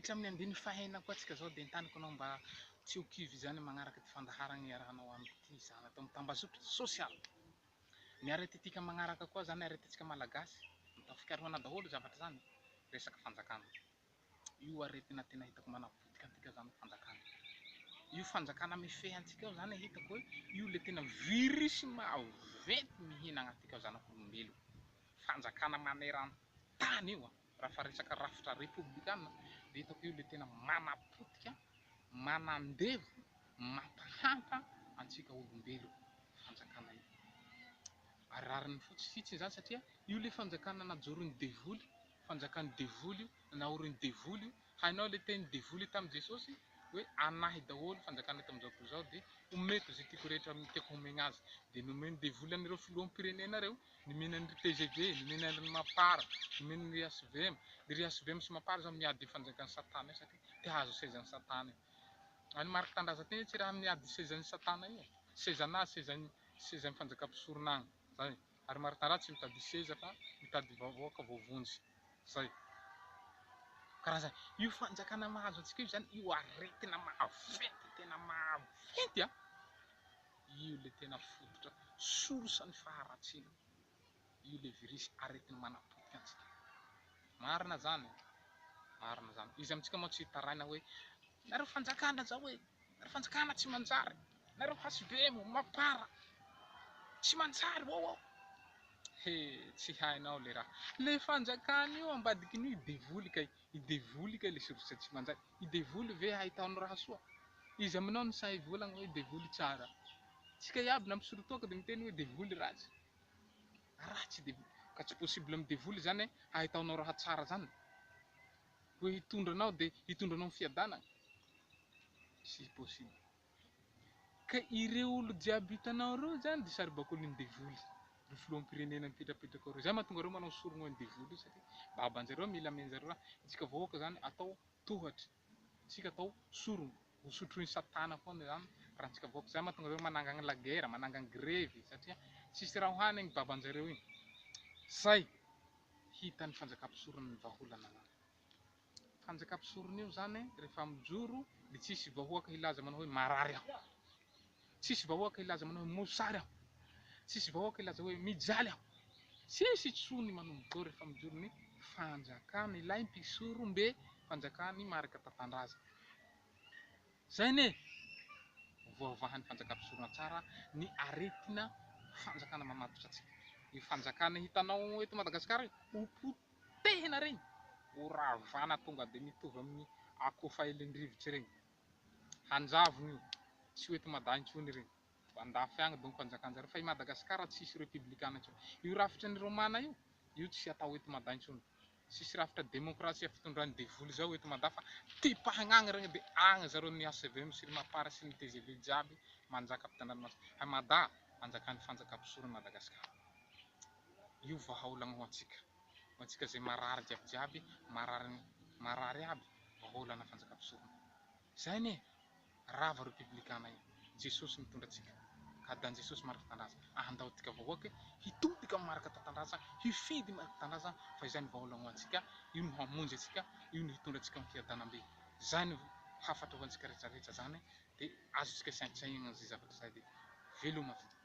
Hiditra amin'ny andininy fahenina koa tsika zao dia entaniko anao mba tsy ho kivy izany magnaraka ity fandaharagna iarahanao amiko ity izany atao amin'ny tambazotra sosialy. Ny aretintsika magnaraka koa zany aretintsika malagasy, atao fikarohana daholo zavatra zany, resaka fanjakana. Io aretina tena hitako manapotika antsika zany fanjakana. Io fanjakana mifehy antsika io zany hitako hoe io le tena virus maventy mihinagna antsika zanak'olombelo. Fanjakana maneran-tany io an. Raha fa resaka rafitra repoblikana dia hitako io le tena manapotika, manandevo, mampahantra antsika olombelo fanjakana io. Ary rariny fotsiny izany satria io le fanjakana najoron'ny devoly, fanjakan'ny devoly io, naorin'ny devoly io, hainao le tenin'ny devoly tamin'i Jesosy hoe anahy daholo fanjakana eto amin'izao tontolo izao dia omeko izay tiako rehetra tiako homegna azy. Dia nomen'ny devoly an'ireo filoham-pirenena ireo, nomeny an'ry tgv, nomeny an'ry mapar, nomeny an'ry hvm, dia ry hvm sy mapar izao miady io fanjakan'i satana io satria te hahazo sezan'i satana io. Any Marc Tandraza teny tsy raha miady sezan'i satana io e, sezan'azy, sezan'i sezan'ny fanjakam-pisorona agny, zay. Ary Marc Tandraza tsy mitady seza fa mitady vahoaka voavonjy, zay. Karaha zay. Io fanjakana mahazo antsika io zany, io aretina maventy, tena maventy a! Io le tena fototra source ny faharatsiana. Io le virus aretina manapotika antsika. Marina zany e! Marina zany. Iza amintsika moa tsy hitaraina hoe nareo fanjakana zao e! Nareo fanjakana tsy manjary! Nareo HVM, mapar tsy manjary ô ô! He tsy hainao le raha. Le fanjakana io ambadikin'io i devoly kay. I devoly kay le source tsy manjary. I devoly ve hahitano raha soa? Iza aminao no sahy hivolagna hoe devoly tsara? Tsika iaby na misolo toaka dia miteny hoe devoly ratsy. Ratsy devoly. Ka tsy possible amin'ny devoly zany hahitaonao raha tsara zany. Hoe hitondra anao dia hitondra anao amin'ny fiadanana. Tsy possible. Ka ireo olo jiaby hitanao ireo zany dia saribakolin'ny devoly. Ireo filoham-pirenena mipetrapetraka ireo. Zay mahatonga ireo manao sorogno an'ny devoly io satria baban-jareo mila amenjareo raha. Isika vahoaka zany atao tohatra. Tsika atao sorogno. Ho sotroin'i satana foana izany raha antsika vahoaka. Zay mahatonga zareo manangagna la guerre, manangagna grevy satria tsisy raha hohanigny igny baban-jareo igny. Zay hitan'ny fanjakam-pisorona ny vahaolana zany. Fanjakam-pisorona io zany rehefa mijoro de tsisy vahoaka hilaza manao hoe marary aho. Tsisy vahoaka hilaza manao hoe mosary aho. Tsisy vahoaka hilaza hoe mijaly aho. Tsisy intsony manomboka eo rehefa mijoro ny fanjakana ilay mpisorombe fanjakan'i Marc Tatandraza. Zay anie voavahan'ny fanjakam-pisorona tsara ny aretina fanjakana mamatotra antsika. Io fanjakana hitanao eto Madagasikara io, ho potehina regny, ho ravana tonga dia mitovy amin'ny akoho fahelin-drivotra regny. Hanjavona io, tsy ho eto Mada intsony regny. Andafy agny donko anjakanjareo fa i Madagascar tsisy republikana intsony. Io rafitry ny romana io, io tsy atao eto Mada intsony. Tsisy rafitra demokrasia fitondran'ny devoly zao eto Mada fa tipahagna agny regny de agny zareo ny HVM sy ny mapar sy ny tgv jiaby manjaka ampitandranomasina. Fa Mada anjakan'ny fanjaka mpisoron'i Madagascar. Io vahaolagna ho antsika. Ho antsika zay marary jiaby jiaby, marary marary aby, vahaolana fanjaka mpisorona. Zay anie. Rava repiblikana io. Jesosy mitondra antsika. Ka dan Jesosy Marc Tandraza. Andao tika vahoaka hitodika am Marc Tatandraza, hifidy Marc Tandraza fa izay no vahaolagna ho antsika, io no hamonjy antsika, io no hitondra antsika am fiadanambe. Zay no hafatra ho antsika rehetra rehetra zany de azontsika saintsainigna zay zavatra zay de veloma tompoko.